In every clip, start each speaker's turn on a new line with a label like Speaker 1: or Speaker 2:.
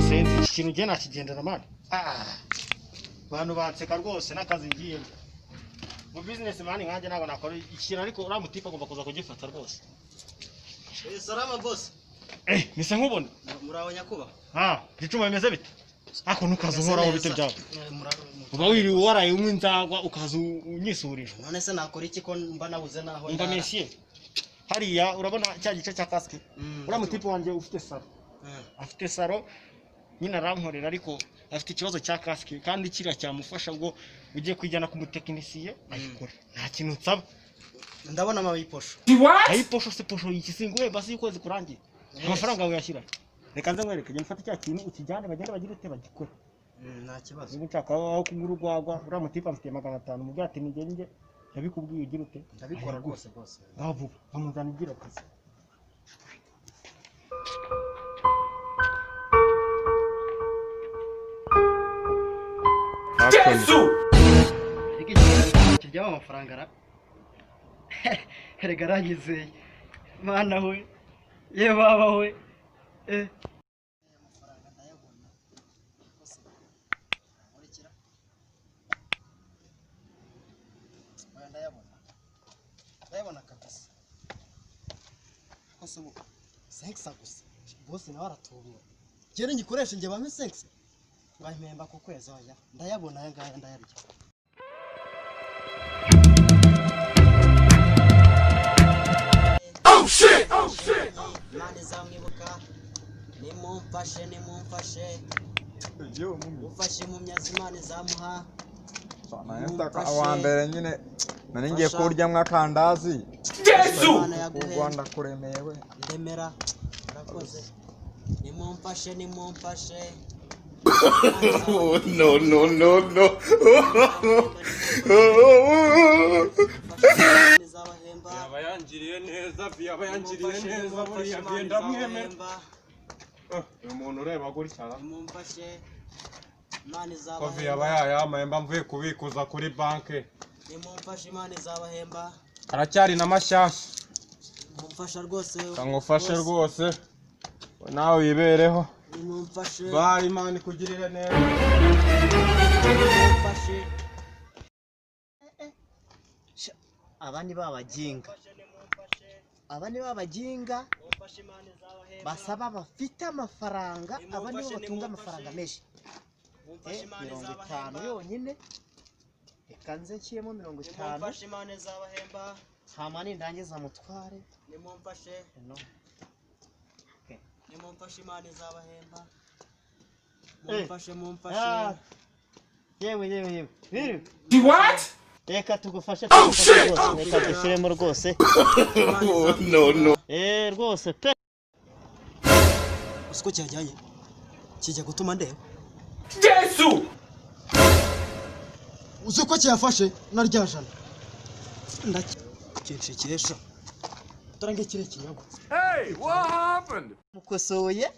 Speaker 1: Sinzi iki kintu ngiye nakigendera man. Ah. Bantu banseka rwose n'akazi ngiyemo. Mu business man nkanjye ntabwo nakora ikintu ariko uriya mutipe agomba kuza kugifata rwose.
Speaker 2: Salama boss.
Speaker 1: Mise nkubona.
Speaker 2: Muraho nyakuba.
Speaker 1: Ah, gicuma bimeze bite? Ako ntukaza uhoraho bite byawe. Uba wiriwe waraye unywa inzagwa ukaza unyisurisha.
Speaker 2: None se nakora iki ko mba nabuze naho?
Speaker 1: Umva monsieur. Hariya urabona cya gice cya casque. Uriya mutipe wanjye ufite saro. Afite saro nyine arankorera ariko afite ikibazo cya casque kandi kiriya cyamufasha ubwo ugiye kwijyana ku mutekinisiye ayikora. Nta kintu nsaba.
Speaker 2: Ndabona amayiposho.
Speaker 1: Ayiposho se posho iki singuye basi y'ukwezi kurangiye. Amafaranga yawe yashyira. Reka nze nkwereke genda ufate cya kintu ukijyane bagende bagire ute bagikore.
Speaker 2: Nta kibazo.
Speaker 1: Niba nshaka aho kugura urwagwa uriya mutipe amfitiye 500 mubwira ati nigenge ndabikubwiye ugira ute.
Speaker 2: Ndabikora rwose rwose.
Speaker 1: Ngaho vuba bamuzana igira akazi.
Speaker 3: Jesu!
Speaker 2: Kiryama amafaranga ra. Erega aranyizeye. Mana we. Ye baba we. Amafaranga ndayabona. Kose. Nkurikira. Oya ndayabona. Ndayabona kabisa. Kose ubu 5 gusa. Bose nawe aratubura. Kera ngikoresha nge bampe 5. Bampemba ku kwezi oya. Ndayabona aya ngaya ndayarya.
Speaker 3: Oh shit! Oh shit!
Speaker 2: Imana izamwibuka. Nimumfashe nimumfashe. Ufashe impumyi Imana izamuha.
Speaker 4: Wa mbere nyine nari ngiye kuryamwo akandazi.
Speaker 3: Jesu!
Speaker 4: U Rwanda kuremeye we.
Speaker 2: Ndemera. Murakoze. Nimumfashe nimumfashe.
Speaker 3: Oh no no no no.
Speaker 5: Yaba yangiriye neza, yaba yangiriye neza buriya genda mwemera. Uyu muntu ureba gutya
Speaker 2: nimumfashe. Imana
Speaker 5: kovi yaba yayamaye mba mvuye kubikuza kuri banke.
Speaker 2: Nimumfashe Imana izabahemba.
Speaker 5: Aracyari na mashyashya.
Speaker 2: Mumfasha rwose.
Speaker 5: Ngufashe rwose. Nawe wibereho.
Speaker 2: Nimumfashe.
Speaker 5: Bye Imana ikugirire neza.
Speaker 2: Nimumfashe.
Speaker 6: Aba ni babaginga. Aba ni babaginga basaba bafite amafaranga, aba nibo batunga amafaranga menshi. 50 yonyine. Reka nze nshyiremo 50.
Speaker 2: Nimumfashe Imana izabahemba.
Speaker 6: Hama nindangiza mutware.
Speaker 2: Nimumfashe. Nimumfashe Imana izabahemba. Mumfashe mumfashe.
Speaker 6: Yewe yewe yewe. Biri.
Speaker 3: What?
Speaker 6: Reka tugufashe tugufashe rwose. Reka dushyiremo rwose.
Speaker 3: No no.
Speaker 6: Rwose pe.
Speaker 2: Usiko cyajyanye. Kijya gutuma ndeba.
Speaker 3: Jesu!
Speaker 2: Uzi ko cyafashe na rya jana. Ndakinshikesha. Turange kire kinyago.
Speaker 3: Hey, what happened?
Speaker 6: Mukosoye.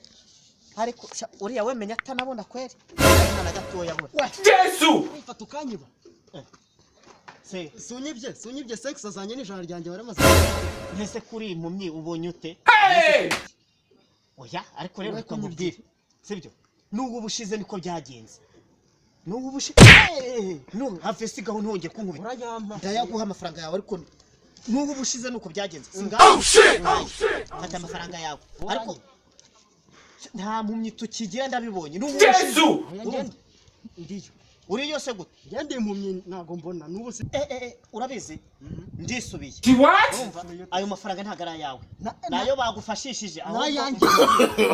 Speaker 6: Ariko uriya wemenya atanabona kweri. Nta gatoya abona.
Speaker 3: Jesu!
Speaker 2: Umfata ukanyiba.
Speaker 6: Se
Speaker 2: sunyibye, sunyibye sex azanye n'ijana ryanjye waramaze.
Speaker 6: Ntese kuri impumyi ubonye ute?
Speaker 3: Hey!
Speaker 6: Oya, ariko rero ukamubwira. Sibyo? N'ubu bushize niko byagenze. N'ubu bushize. No, have sigaho ntongeye kunkubita.
Speaker 2: Urayampa.
Speaker 6: Ndayaguha amafaranga yawe ariko n'ubu bushize nuko byagenze. Singa.
Speaker 3: Oh shit! Oh shit!
Speaker 6: Fata amafaranga yawe. Ariko nta mpumyi tukigira ndabibonye. N'ubu bushize.
Speaker 3: Jesu!
Speaker 2: Ndiyo.
Speaker 6: Uri yose gute?
Speaker 2: Ngende impumyi ntago mbona n'ubu si.
Speaker 6: Urabizi? Ndisubiye.
Speaker 3: What?
Speaker 6: Urumva ayo mafaranga ntago ari ayawe. Nayo bagufashishije aho.
Speaker 2: Nayanjye.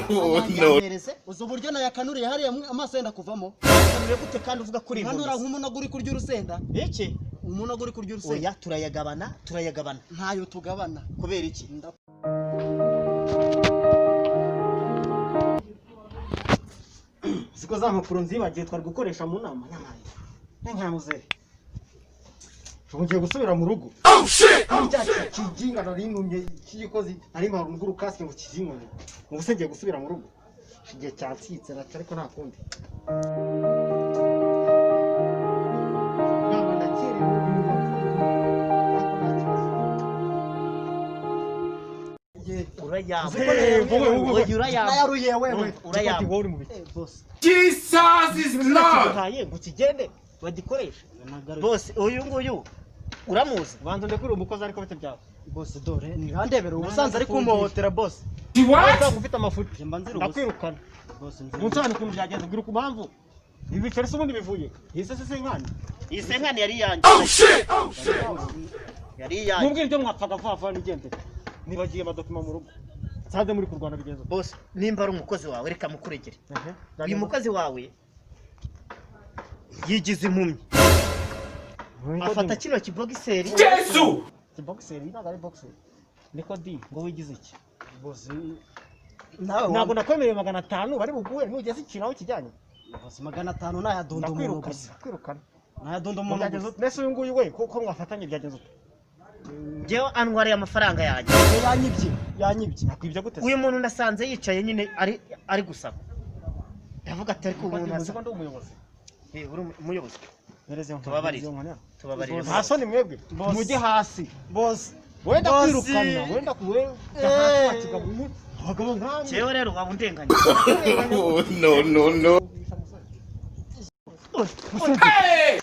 Speaker 3: No.
Speaker 2: Uzi uburyo nayakanuriye hariya amaso yenda kuvamo.
Speaker 6: Nayakanuriye gute kandi uvuga kuri impumyi?
Speaker 2: Nkanura nk'umunago uri kurya urusenda.
Speaker 6: Iki?
Speaker 2: Umunago uri kurya urusenda.
Speaker 6: Oya turayagabana, turayagabana.
Speaker 2: Ntayo tugabana.
Speaker 6: Kubera iki?
Speaker 1: Siko za mpapuro nzibagiye twari gukoresha mu nama nyamaye. Nkankuze. Ngiye gusubira mu rugo.
Speaker 3: Oh shit! Oh shit!
Speaker 1: Kijinga nari ntumye kiyikozi nari mpara uruguru kasike ngo kizinkore. Ubu se ngiye gusubira mu rugo. Igihe cyansitse nacyo ariko nta kundi. Ntabwo ndakerewe ariko nta kibazo.
Speaker 6: Urayamba.
Speaker 1: Eh, wowe, wowe, wowe.
Speaker 6: Oya, urayamba.
Speaker 2: Nayaruye wewe.
Speaker 6: Urayamba.
Speaker 1: Wowe uri mu biki?
Speaker 2: Eh, boss.
Speaker 3: Jesus is Lord.
Speaker 6: Kiguhaye ngo kigende bagikoreshe. Bose uyu nguyu uramuzi.
Speaker 1: Banza ndekure umukozi ariko bite byawe.
Speaker 2: Boss dore ntibandebera ubusanzwe ari kumuhohotera boss.
Speaker 3: What?
Speaker 1: Ntabwo ufite amafuti.
Speaker 2: Njye mba nzira ubusa.
Speaker 1: Ndakwirukana.
Speaker 2: Boss nzira.
Speaker 1: Munsobanurire ukuntu byagenze, mbwira ku mpamvu. Ibi biceri se ubundi bivuye? Iyi se se inkani?
Speaker 6: Iyi senkani yari iyanjye. Yari iyanjye.
Speaker 1: Mumbwire ibyo mwapfaga vuba vuba nigendere. Nibagiye amadokima mu rugo. Nsanze muri kurwana bigenze ute?
Speaker 6: Bose nimba ari umukozi wawe reka mukuregere.
Speaker 1: Ehe,
Speaker 6: Uyu
Speaker 1: byagenze
Speaker 6: mukozi wawe yigize impumyi.
Speaker 1: ute?
Speaker 6: Afata kino kibogiseri.
Speaker 3: Jesus.
Speaker 1: Si boxer, iyi ntabwo ari boxer. Niko di, ngo wigize iki?
Speaker 2: Boss nawe
Speaker 1: Ntabwo nakwemereye 500 bari buguhe nugeze ikintu aho kijyanye.
Speaker 2: Boss 500 nayadonda umuntu
Speaker 1: Ndakwirukana,
Speaker 2: gusa.
Speaker 1: ndakwirukana.
Speaker 2: Nayadonda umuntu
Speaker 1: Byagenze
Speaker 2: gusa.
Speaker 1: ute? Mbese uyu nguyu we kuko mwafatanye byagenze ute?
Speaker 6: Njyewe antwariye amafaranga yanjye.
Speaker 2: Yanyibye, yanyibye.
Speaker 1: Nakwibye gute se?
Speaker 6: Uyu muntu nasanze yicaye nyine ari gusaba. Ndavuga ati ariko umuntu
Speaker 1: Muzi ko
Speaker 6: asa.
Speaker 1: ndi umuyobozi.
Speaker 6: Eh, uri umuyobozi.
Speaker 1: Mpereze iyo nkoni,
Speaker 6: Tubabarire.
Speaker 1: mpereze iyo nkoni hano.
Speaker 6: Tubabarire.
Speaker 1: Nta soni mwebwe.
Speaker 2: Boss.
Speaker 1: Mujye hasi.
Speaker 2: Boss.
Speaker 1: Wenda
Speaker 2: Boss.
Speaker 1: kwirukana, wenda kuwe
Speaker 2: Eh.
Speaker 1: abagabo nkamwe.
Speaker 6: Jewe rero waba undenganya.
Speaker 3: Oh, no, no, no. Hey!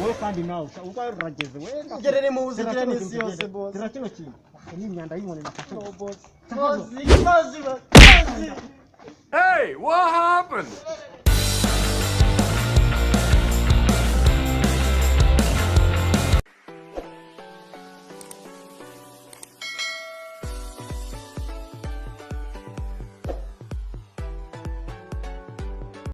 Speaker 1: Wowe kandi nawe ubwawe rurageze wenda.
Speaker 2: Ngerere mu buzima
Speaker 1: Tera kino
Speaker 2: n'isi
Speaker 1: kintu
Speaker 2: yose
Speaker 1: tugende.
Speaker 2: boss.
Speaker 1: Tera kino kintu. Ni imyanda y'inkoni nafashe.
Speaker 2: Boss, boss, boss.
Speaker 3: Hey, what happened?